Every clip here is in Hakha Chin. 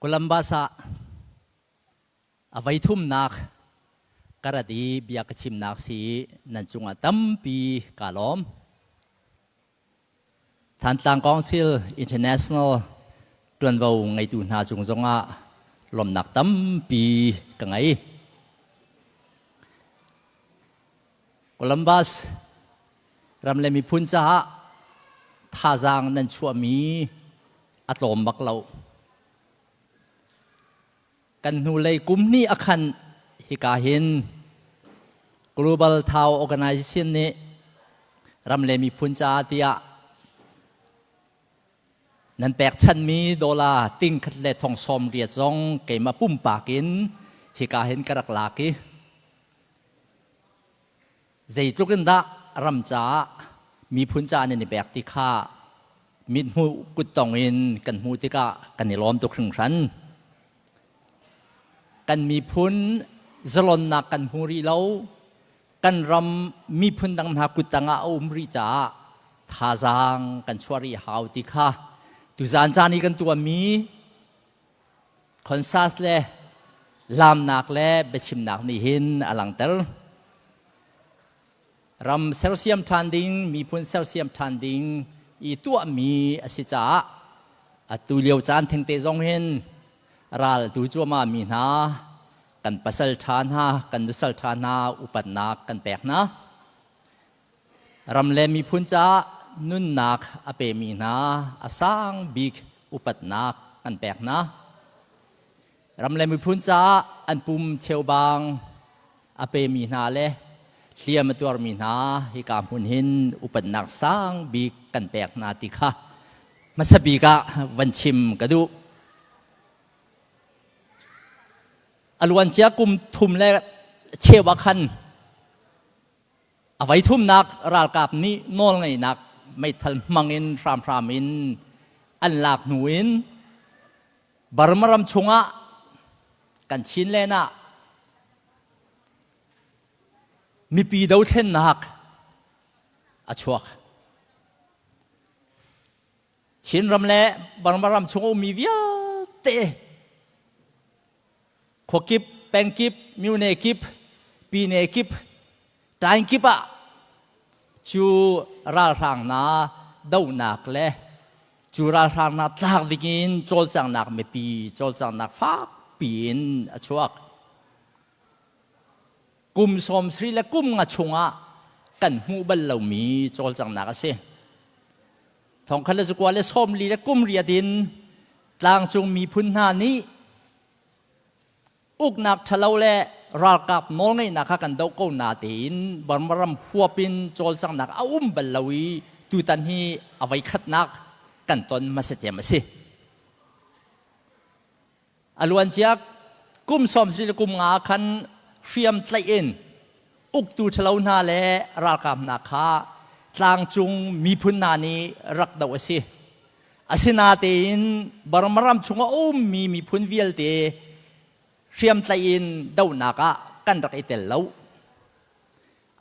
Columbus ah a voithumnak ka rat i bia ka chimnak si nan cungah tampi kaa lawm. Thantlang Council International ṭuanvo ngeitu hna cung zongah lawmhnak tampi ka ngei. Columbus ram le miphun caah thazaang nan chuahmi a tlawm bak lo. Kan hnulei kum hnih a khan hika hin Global Thau Organization nih ram le miphun caah tiah nan pekchanmi dollar ting khat le thong sawm riat zong keimah pumpak in hika hin ka rak lak i zeitluk in dah ram caah miphun caah nan i pek ti kha mithmuh kuttong in kan hmuh tikah kan i lawm tuk hringhran. Kan miphun zalonnak kan hmu rih lo. Kan ram miphun dang hna kuttang ah a um rih caah thazaang kan chuah rih hau ti kha tuzaan caan i kan tuahmi Concert le laamnak le biachimnak nih hin a langhter. Ram sersiam ṭhan ding, miphun sersiam ṭhan ding i tuahmi a si caah atu lio caan thengte zong hin ral tu cuahmah mi hna, kan pasal ṭha hna, kan nusal ṭha hna upatnak kan pek hna. Ram le miphun caah nunnak a pemi hna a sang bik upatnak kan pek hna. Ram le miphun caah an pum cheubang a pemi hna le hliam a tuarmi hna hika hmun hin upatnak sang bik kan pek hna ti kha hmasa bik ah van chim ka duh. A luancia kum thum le cheu ah khan A voithumnak ralkap nih nawlngeihnak meithal hmangin hramhram in an lak hnu in Burma ram chungah kan Chinland ah mipi dothlennak a chuak. Chinram le Burma ram chung a ummi vialte khuakip, pengkip, myone kip, pine kip, tain kip ah cu ralhrang hna dohnak le cu ralhrang hna tlak dingin cawlcanghnak mipi cawlcanghnak fakpi in a chuak. Kum sawm sri le kum nga chungah kan hmuh bal lomi cawlcanghnak a si. Thongkhat le zakua le sawm li le kum riat in tlangcung miphun hna nih uknak ṭhalo le ralkap nawlngeihnak kha kan doh ko natein Burma ram huap in cawlcanghnak a um bal lo i tutan hi a voikhatnak kan ton hmasa cem a si. A luancia kum sawm le kum nga khan hriam tlaih in uktu ṭhalo hna le ralkap hna kha tlangcung miphun hna nih rak doh a si. Asinatein Burma ram chung a ummi miphun vialte hriamtlaih in dohnak ah kan rak i tel lo.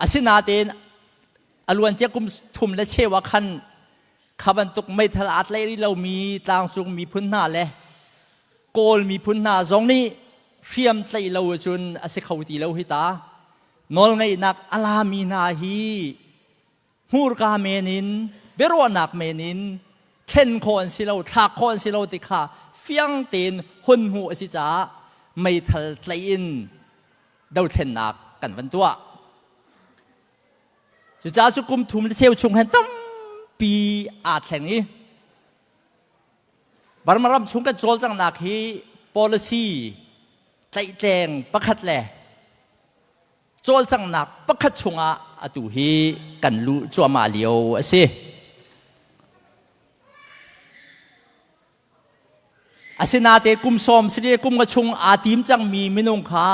Asinatein a luancia kum thum le cheu ah khan kha bantuk meithal aa tlaih rih lomi tlangcung miphun hna le Kawl miphun hna zong nih hriam tlaih lo cun a si kho ti lo hi ta. Nawlngeihnak a lami hna hi hmurka men in biaruahnak men in thlen khawh an si lo thlak khawh an si lo ti kha fiang tein hun hmuh a si caah meithal tlaih in dothlennak kan van tuah. Cucaah cu kum thum le cheu chung hen tampi aa thleng i Burma ram chung kan cawlcanghnak hi policy tlaihtleng pakhat le cawlcanghnak pakhat chungah atu hi kan luh cuahmah lio a si. Asinate kum sawm sile kum nga chung aa tim cangmi minung kha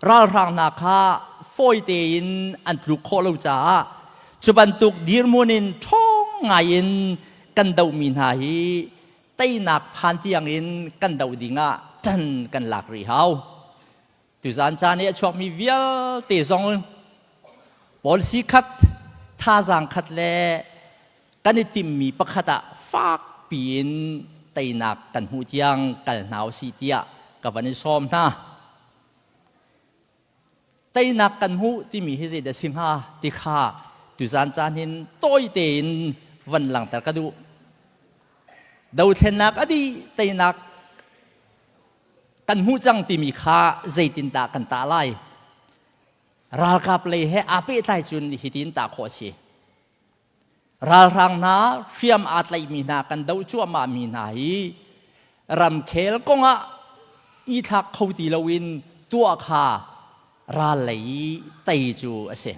ralhrang hna kha fawi tein an tluk khawh lo caah cu bantuk dirhmun in ṭhawng ngai in kan dohmi hna hi teinak phan tiang in kan doh dingah ṭan kan lak rih hau. Tuzaan caan i a chuakmi vialte zong policy khat, thazaang khat le kan i timmi pakhat ah fakpi in teinak kan hmuh tiang kal hna usih tiah ka van i sawm hna. Teinak kan hmuh timi hi zeidah si hnga ti kha tuzan caan hin tawi tein van langhter ka duh. Dothlennak a dih teinak kan hmuh cang timi kha zeitindah kan tah lai? Ralkap lei he aa pehtlai cun hitin tah khawh a si. Ralhrang hna hriam aa tlaihmi hna kan doh cuahmah mi hna hi ramkhel kongah i thlak kho ti loin tuah kha ral lei i tei cu a si.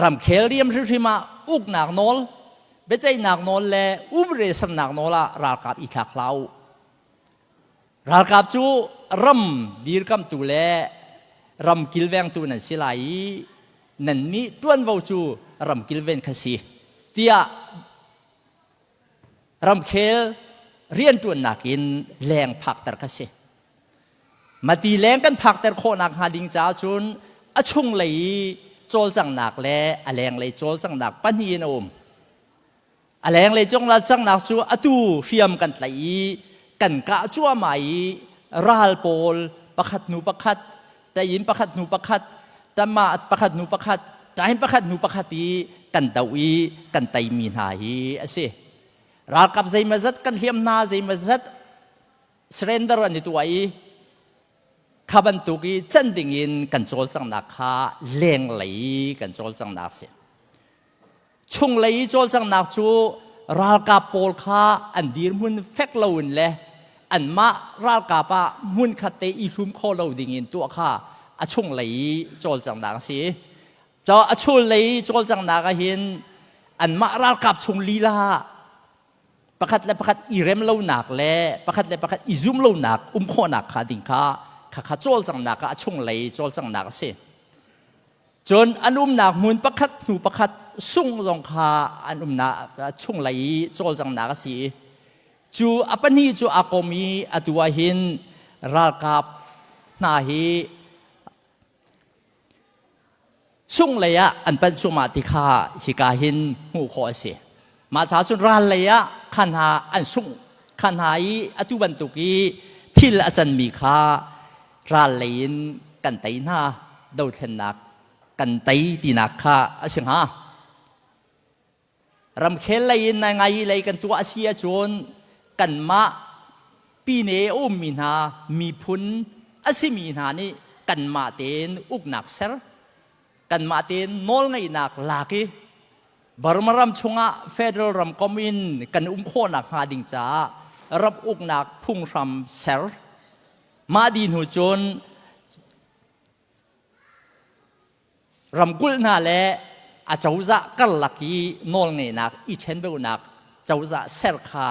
Ramkhel riam hrimhrim ah uknak nawl, biaceihnak nawl le umre sernak nawl ah ralkap i thlak hlah u. Ralkap cu ram dirkamhtu le ram kilvengtu nan si lai i nannih ṭuanvo cu ram kilven kha si tiah ramkhel rianṭuannak in leng phakter kha si. Mati leng kan phakter khawhnak hnga ding caah cun a chunglei i cawlcanghnak le a lenglei cawlcanghnak pahnih in a um. A lenglei cawlcanghnak cu atu hriam kan tlaih i kan kah cuahmah i ral pawl pakhat hnu pakhat, ṭayin pakhat hnu pakhat, ṭamah pakhat hnu pakhat, ṭahin pakhat hnu pakhat i kan doh i kan teimi hna hi a si. Ralkap zeimawzat kan hliam hna, zeimawzat surrender an i tuah i kha bantuk i can dingin kan cawlcanghnak kha lenglei kan cawlcanghnak a si. Chunglei i cawlcanghnak cu ralkap pawl kha an dirhmun fek loin le anmah ralkap ah hmunkhat te i hlum khawh lo dingin tuah kha a chunglei i cawlcanghnak a si. Cu a chunglei i cawlcanghnak ah hin anmah ralkap chung lila pakhat le pakhat i rem lonak le pakhat le pakhat i zum lonak um khawhnak kha ding kha khakha cawlcanghnak ah a chunglei cawlcanghnak a si. Cun an umnak hmun pakhat hnu pakhat sung zong kha an umnak chunglei i cawlcanghnak a si i cu a pahnih cu aa kom i atu ah hin ralkap hna hi Chunglei ah an panh cuahmah ti kha hika hin hmuh khawh a si. Mah ca cun ral lei ah kha hna an sungh kha hna i atu bantuk i thil a canmi kha ral lei in kan tei hna dothlennak kan tei tinak kha a si hnga. Ramkhel lei in ngai lei kan tuah a si ahcun kanmah pine a ummi hna miphun a simi hna nih kanmah tein uknak ser kanmah tein nawlngeihnak lak i Burma ram chungah federal ramkomh in kan um khawhnak hnga ding caah ram uknak phunghram ser mah dih hnu cun Ramkulh hna le a cozah karlak i nawlngeihnak i ṭhenbeunak cozah ser kha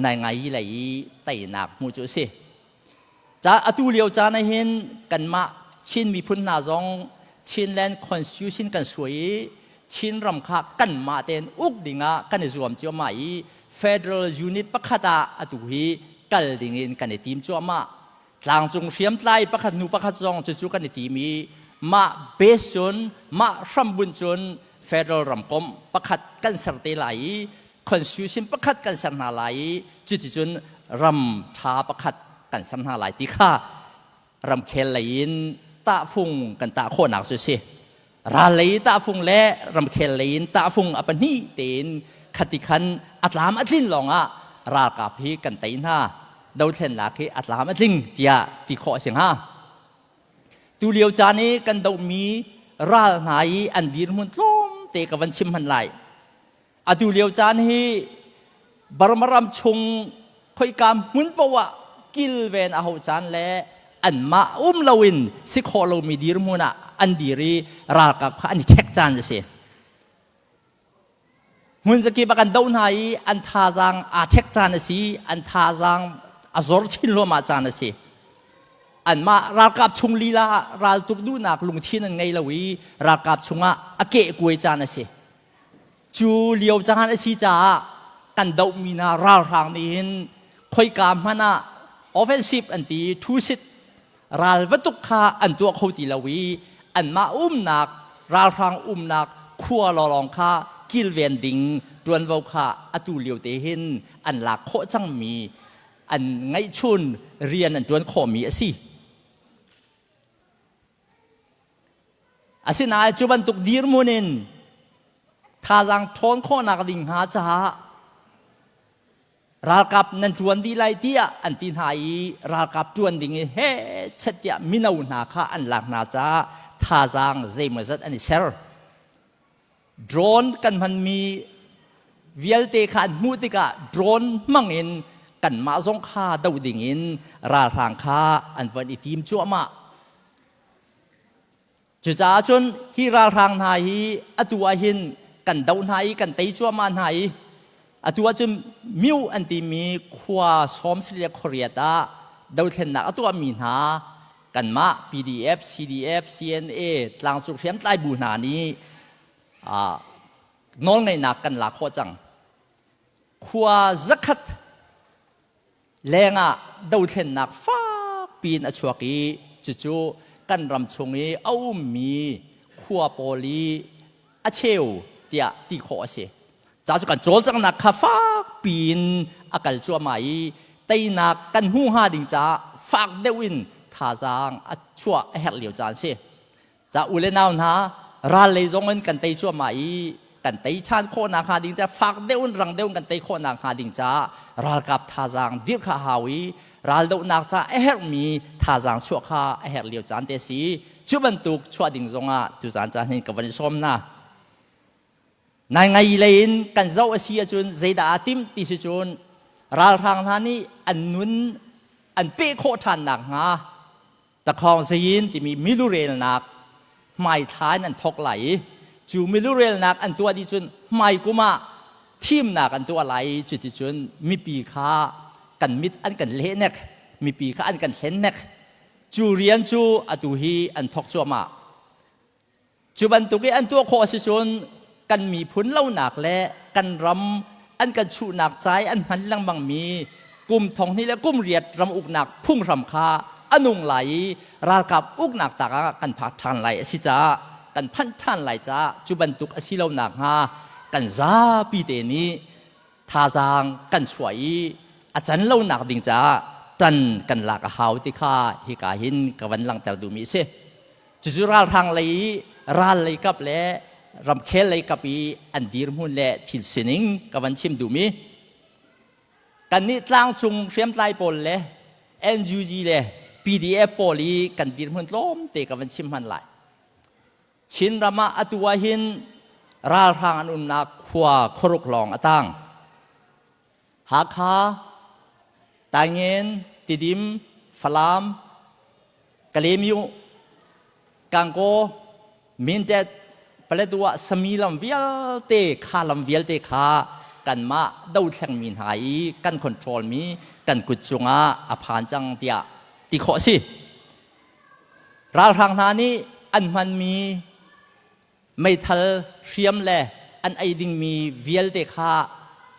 nai ngai lei i teinak hmuh cu a si. Ca atu lio caan ah hin kanmah Chin miphun hna zong Chinland Constitution kan suai i Chinram kha kanmah tein uk dingah kan i zuam cuahmah i federal unit pakhat ah atu hi kal dingin kan i tim cuahmah. Tlangcung hriamtlai pakhat hnu pakhat zong cucu kan i tim i mah base cun mah hrambunh cun federal ramkomh pakhat kan ser te lai i constitution pakhat kan ser hna lai i cuticun ram ṭha pakhat kan ser hna lai ti kha ramkhel lei in tahfung kan tah khawhnak cu a si. Ral lei tahfung le ramkhel lei in tahfung a pahnih tein khati khan a tlam a tlin lawngah ralkap hi kan tei hna dothlennak hi a tlam a tling tiah ti khawh a si hnga. Tu lio caan i kan dohmi ral hna i an dirhmun tlawmte ka van chim hman lai. Atu lio caan hi Burma ram chung khoika hmun paoh ah kilven a hauh caan le anmah um loin si khawh lomi dirhmun ah an dir i ralkap kha an i check caan a si. Hmun zakip ah kan doh hna i an thazaang aa check caan a si, an thazaang a zor chin hluahmah caan a si. Anmah ralkap chung lila ah raltuk duhnak lungthin an ngei lo i ralkap chungah a kehkuai caan a si. Cu lio caan a si caah kan dohmi hna ralhrang nih hin khoika hmanh ah offensive an ti thu-sit ral va tuk kha an tuah kho ti lo i anmah umnak ralhrang umnak khua lawlawng kha kilven ding ṭuan. ṭuanvo kha atu lio te hin an lak khawh cangmi an ngeihchun rian an ṭuan khawhmi a si. Asinain cu bantuk dirhmun in thazaang ṭhawn khawhnak ding hnga caah ralkap nan ṭuan dih lai tiah an ti hna i ralkap ṭuan ding i he chet tiah mino hna kha an lak hna caah thazaang zeimawzat an i ser. Drone kan hmanmi vialte kha an hmuh tikah drone hmang in kanmah zong kha doh ding in ralhrang kha an von i tim cuahmah. Cucaah cun hi ralhrang hna hi atu ah hin kan doh hna i kan tei cuahmah hna i atu ah cun Myu an timi khua sawm le khuariat ah dothlennak a tuahmi hna kanmah PDF, CDF, CNA tlangcung hriamtlai bu hna nih nawlngeihnak kan lak khawh cang. Khua zakhat lengah dothlennak fakpi in a chuak i cucu kan ram chung i a ummi khua pawl i a cheu tiah ti khawh a si. Ca cu kan cawlcanghnak kha fakpi in a kal cuahmah i teinak kan hmu hnga ding caah fak deuh in thazaang a chuah a herh lio caan si. Ca u le nau hna ral lei zong in kan tei cuahmah i kan tei ṭhan khawhnak hnga ding caah fak deuh in rang deuh in kan tei khawhnak hnga ding caah ralkap thazaang dirh kha hau i raldohnak caah a herhmi thazaang chuah kha a herh lio caan te si. Cu bantuk chuah ding zongah tuzaan caan hin ka van i sawm hna. Nai ngai lei in kan zoh a si ahcun zeidah aa timh ti si cun ralhrang hna nih an nun an peh khawh ṭhan nakhnga takhawng zayin timi milurelnak hmaithla in an thawk lai i cu milurelnak an tuah dih cun hmai kum ah thimnak an tuah lai i cuticun mipi kha kan mit an kan lehnek mipi kha an kan hlennek cu rian cu atu hi an thawk cuahmah. Cu bantuk i an tuah khawh a si cun kan miphun lonak le kan ram an kan chuhnak ca i an hman lengmangmi kum thong hnih le kum riat ram uknak phunghram kha a nung lai i ralkap uknak tak ah kan phak ṭhan lai a si caah kan phanh ṭhan lai caah cu bantuk a si lo nakhnga kan zapi te nih thazaang kan chuah i a can lonak ding caah ṭan kan lak a hau ti kha hika hin ka van langhter duhmi a si. Cucu ralhrang lei i ral lei kap le ramkhel lei kap i an dirhmun le thil sining ka van chim duhmi. Kannih tlangcung hriamtlai pawl le NUG le PDF pawl i kan dirhmun tlawmte ka van chim hman lai. Chinram ah atu ah hin ralhrang an umnak khua khuaruk lawng a tang. Hakha, Taingen, Tidim, Falam, Kalaymyo, Gangaw, Mindat, Paletwa, Sami lam vialte kha lam vialte kha kanmah dothlengmi hna i kan control mi kan kut cungah a phan cang tiah ti khawh a si. Ralhrang hna nih an hmanmi meithal hriam le an ei dingmi vialte kha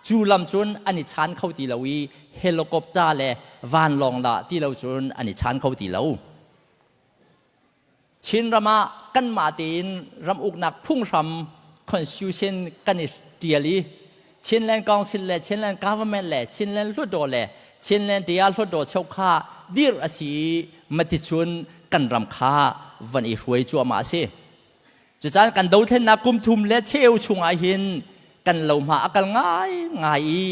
cu lam cun an i chan kho ti lo i helicopter le vanlawng dah ti lo cun an i chan kho ti lo. Chinram ah kanmah tein ram uknak phunghram constitution kan i ṭial i Chinland Council le Chinland Government le Chinland Hluttaw le Chinland Tia Hluttaw chokha dirh a si i maticun kan ram kha van i hruai cuahmah a si. Cucaan kan dothlennak kum thum le cheu chungah hin kan lohma a kal ngai ngai i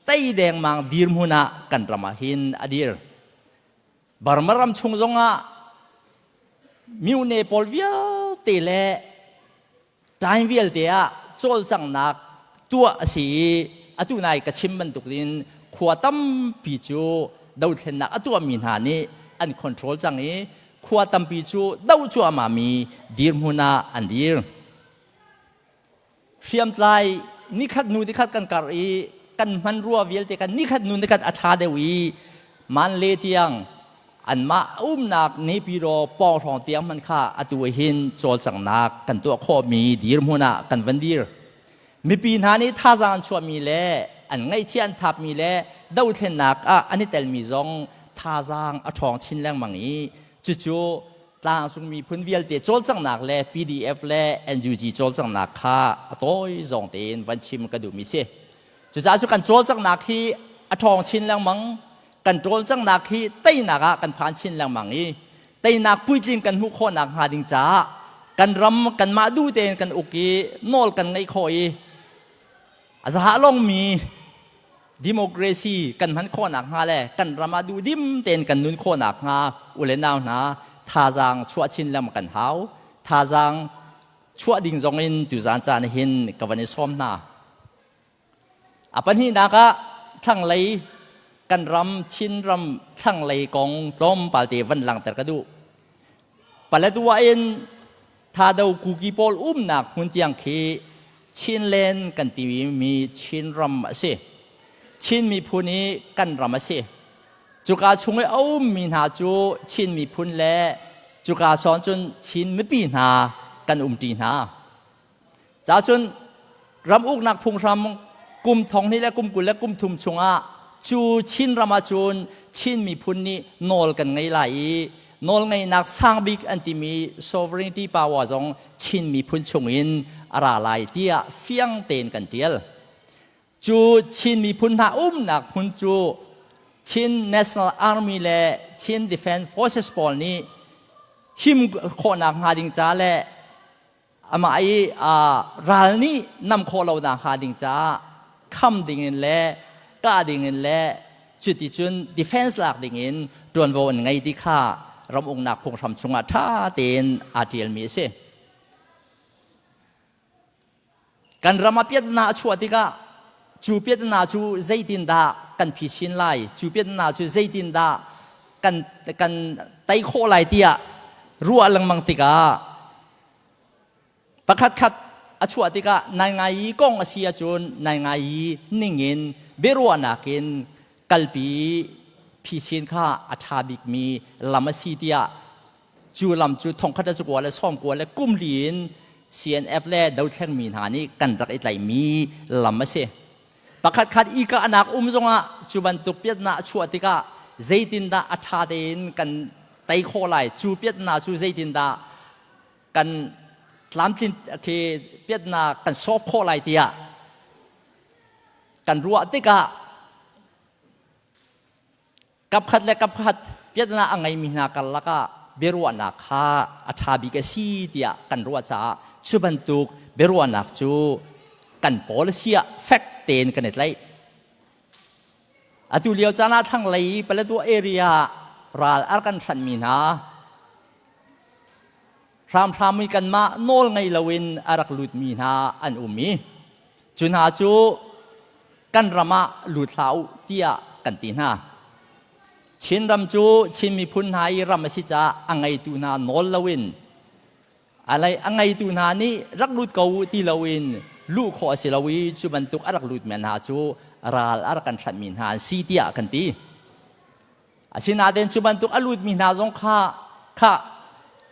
tei dengmang dirhmun ah kan ram ah hin a dir. Burma ram chung zongah myone pawl vialte le time vialte ah cawlcanghnak tuah a si i atu nai ka chim bantuk in khua tampi cu dothlennak a tuahmi hna nih an control cang i khua tampi cu do cuahmah mi dirhmun ah an dir. Hriamtlai nikhat hnu nikhat kan kar i kan hmanrua vialte kan nikhat hnu nikhat a ṭha deuh i manle tiang anmah umnak Naypyidaw pawnghrawng tiang hmanh kha atu hin cawlcanghnak kan tuah khawhmi dirhmun ah kan van dir. Mipi hna nih thazaang an chuahmi le an ngaihchia an thapmi le dothlennak ah an i telmi zong thazaang a ṭhawng chin lengmang i cucu. Tlangcung miphun vialte cawlcanghnak le PDF le NUG cawlcanghnak kha a tawi zawng tein van chim ka duhmi si. Cucaah cu kan cawlcanghnak hi a ṭhawng chin lengmang, kan cawlcanghnak hi teinak ah kan phan chin lengmang i teinak puitling kan hmuh khawhnak hnga ding caah kan ram kanmah duh tein kan uk i nawl kan ngeih khawh i a zaha longmi democracy kan hman khawhnak hnga le kan ram ah duhdim tein kan nun khawhnak hnga u le nau hna thazaang chuah chin lengmang kan hau. Thazaang chuah ding zong in tuzaan caan hin ka van i sawm hna. A pahnihnak ah thlanglei kan ram Chinram thlanglei kong tlawmpal te van langhter ka duh. Paletwa in Thado Kuki pawl umnak hmun tiang khi Chinland kan timi Chinram a si. Chin miphun i kan ram a si. Cuka chung i a ummi hna cu Chin miphun le cuka sawn cun Chin mipi hna kan umṭi hna. Cacun ram uknak phunghram kum thong hnih le kum 20 le kum thum chungah cu Chin ram ahcun Chin miphun nih nawl kan ngei lai i nawl ngeihnak sang bik an timi sovereignty power zong Chin miphun chungin a ra lai tiah fiang tein kan tial. Cu Chin miphun hna umnak hmun cu Chin National Army le Chin Defense Forces pawl nih him khawhnak hnga ding ca le amah i ral nih nam khawh lo nakhnga ding caah kham dingin le kah dingin le cuticun defense lak dingin ṭuanvo an ngei ti kha ram uknak phunghram chungah ṭha tein aa ṭialmi a si. Kan ram ah piatna a chuah tikah cu piatna cu zeitindah kan phisin lai, cu piatna cu zeitindah kan kan tei khawh lai tiah ruah lengmang tikah Pakhatkhat a chuah tikah nai ngai i kong a si ahcun nai ngai i ningin biaruahnak in kalpi phisin kha a ṭha bikmi lam a si tiah cu lam cu thongkhat le cakua le sawmkua le kum li in CNF le dothlengmi hna nih kan rak i tlaihmi lam a si. Pakhatkhat i kahnak um zongah cu bantuk piatnak a chuah tikah zeitindah a ṭha tein kan tei khawh lai, cu piatnak cu zeitindah kan tlamtlin khi piatnak kan solve khawh lai tiah kan ruah tikah kapkhat le kapkhat piatnak a ngeimi hna karlak ah biaruahnak kha a ṭha bik a si tiah kan ruah caah cu bantuk biaruahnak cu kan policy ah fek tein kan i tlaih. Atu lio caan ah thlanglei Paletwa area ral a kan hranhmi hna hramhram i kanmah nawl ngei loin a rak lutmi hna an um i cu hna cu kan ram ah lut hlah u tiah kan ti hna. Chinram cu Chin miphun hna i ram a si caah a ngeitu hna nawl loin a ngeitu hna nih rak lut ko u ti loin luh khawh a si lo i cu bantuk a rak lutmi hna cu ral a rak kan hranhmi hna an si tiah kan ti. Asinain cu bantuk a lutmi hna zong kha kha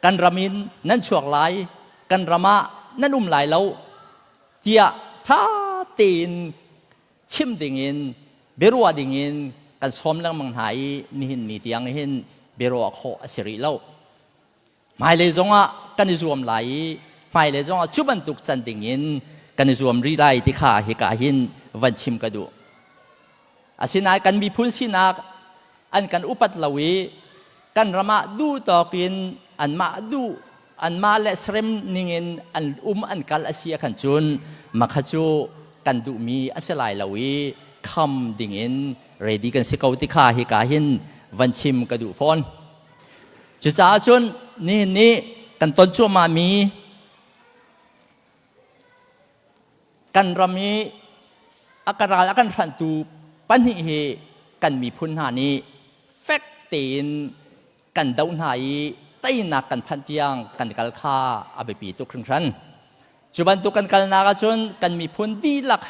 kan ram in nan chuak lai, kan ram ah nan um lai lo tiah ṭha tein chim dingin biaruah dingin kan sawm lengmang hna i nihin ni tiang hin biaruah khawh a si rih lo. Hmailei zongah kan i zuam lai i hmailei zongah cu bantuk can dingin kan i zuam rih lai ti kha hika hin van chim ka duh. Asinain kan miphun sinak an kan upat lo i kan ram ah duh tawk in anmah duh anmah le serem ningin an um an kal a si ah khan cun makha cu kan duhmi a si lai lo i kham dingin ready kan si ko ti kha hika hin van chim ka duh fawn. Cucaah cun nihin ni kan ton cuahmahmi kan ram i a kan ral a kan hranhtu pahnih hi kan miphun hna nih fek tein kan doh hna i teinak kan phanh tiang kan kal kha a biapi tuk hringhran. Cu bantuk kan kalnak ahcun kan miphun dihlak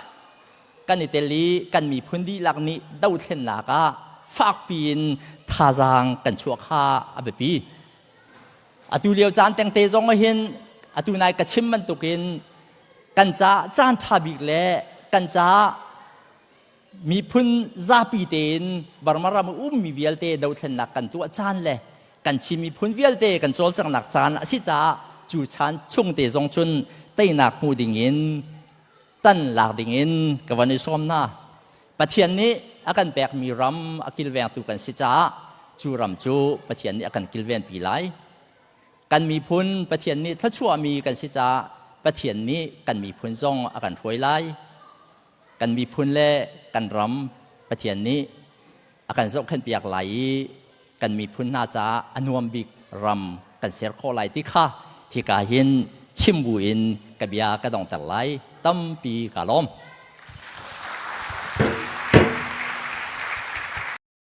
kan i tel i kan miphun dihlak nih dothlennak ah fakpi in thazaang kan chuah kha a biapi. Atu lio caan tengte zong ah hin atu nai ka chim bantukin kan caah caan ṭha bik le kan caah miphun zapi tein Burma ram ummi vialte dothlennak kan tuah caan le Kan Chin miphun vialte kan cawlcanghnak caan a si caah cu chan chung te zong cun teinak hmu ding in tan lak ding in ka van i sawm hna. Pathian nih a kan pekmi ram a kilvengtu kan si caah cu ram cu Pathian nih a kan kilvenpi lai. Kan miphun Pathian nih thluachuahmi kan si caah Pathian nih kan miphun zong a kan hruai lai. Kan miphun le kan ram Pathian nih a kan zohkhenhpiak lai i kan miphun hna caah a nuam bik ram kan ser khawh lai ti kha hika hin chim bu in ka bia ka dongter lai. Tampi ka lawm.